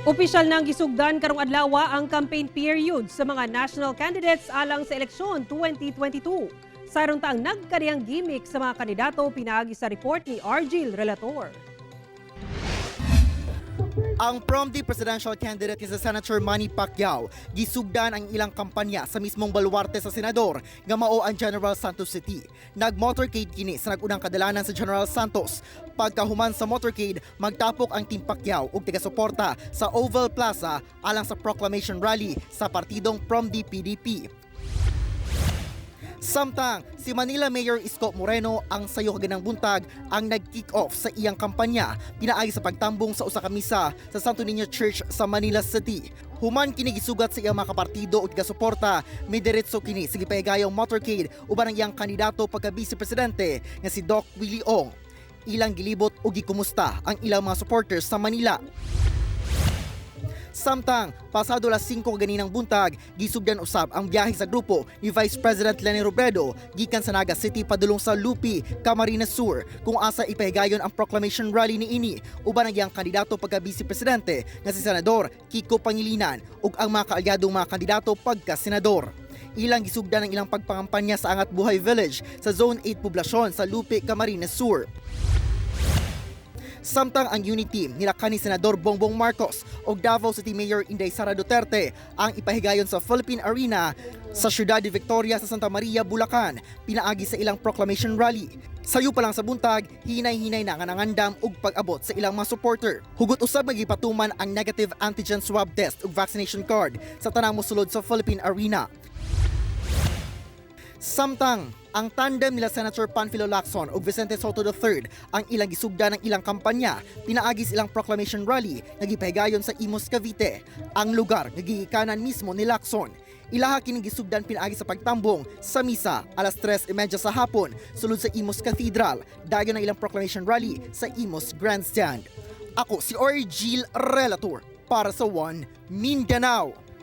Opisyal nang gisugdan karong adlaw ang campaign period sa mga national candidates alang sa eleksyon 2022. Sayron ta ang nagkariyang gimmick sa mga kandidato pinaagi sa report ni Argil Relator. Ang PROMDI presidential candidate ni sa Senator Manny Pacquiao gisugdan ang ilang kampanya sa mismong baluarte sa senador nga mao ang General Santos City. Nagmotorcade kini sa nag-unang kadalanan sa General Santos. Pagkahuman sa motorcade, magtapok ang Team Pacquiao ug taga-suporta sa Oval Plaza alang sa proclamation rally sa partidong PROMDI PDP. Samtang si Manila Mayor Isko Moreno ang sayo kaganang buntag ang nag-kick off sa iyang kampanya pinaagi sa pagtambong sa usa ka misa sa Santo Niño Church sa Manila City. Human kini gisugat sa iyang mga kapartido ug taga-suporta, midiretso kini sa gipahigayong motorcade uban ang iyang kandidato pagka vice presidente nga si Doc Willie Ong. Ilang gilibot ug gikumusta ang ilang mga supporters sa Manila. Samtang, pasado alas 5 kaninang buntag, gisugdan usab ang biyahe sa grupo ni Vice President Leni Robredo gikan sa Naga City padulong sa Lupi, Camarines Sur, kung asa ipahigayon ang proclamation rally niini uban ang iyang kandidato pagka vice presidente nga si Senador Kiko Pangilinan ug ang mga kaalyadong mga kandidato pagka senador. Ilang gisugdan ang ilang pagpangampanya sa Angat Buhay Village sa Zone 8 poblasyon sa Lupi, Camarines Sur. Samtang ang unity team nila kani Senador Bongbong Marcos o Davao City Mayor Inday Sara Duterte ang ipahigayon sa Philippine Arena sa Ciudad de Victoria sa Santa Maria, Bulacan, pinaagi sa ilang proclamation rally. Sayo pa lang sa buntag, hinay-hinay na nga nangandam og pag-abot sa ilang mga supporter. Hugot usab magipatuman ang negative antigen swab test ug vaccination card sa tanang mosulod sa Philippine Arena. Samtang, ang tandem nila Senator Panfilo Lacson ug Vicente Sotto III ang ilang gisugdan ng ilang kampanya pinaagi sa ilang proclamation rally nga gipahigayon sa Imus, Cavite, ang lugar nga gigikanan mismo ni Lacson. Ilaha kining gisugdan pinaagi sa pagtambong sa misa alas 3:30 sa hapon sulod sa Imus Cathedral, dayon ang ilang proclamation rally sa Imus Grandstand. Ako si Orgil Relator para sa One Mindanao.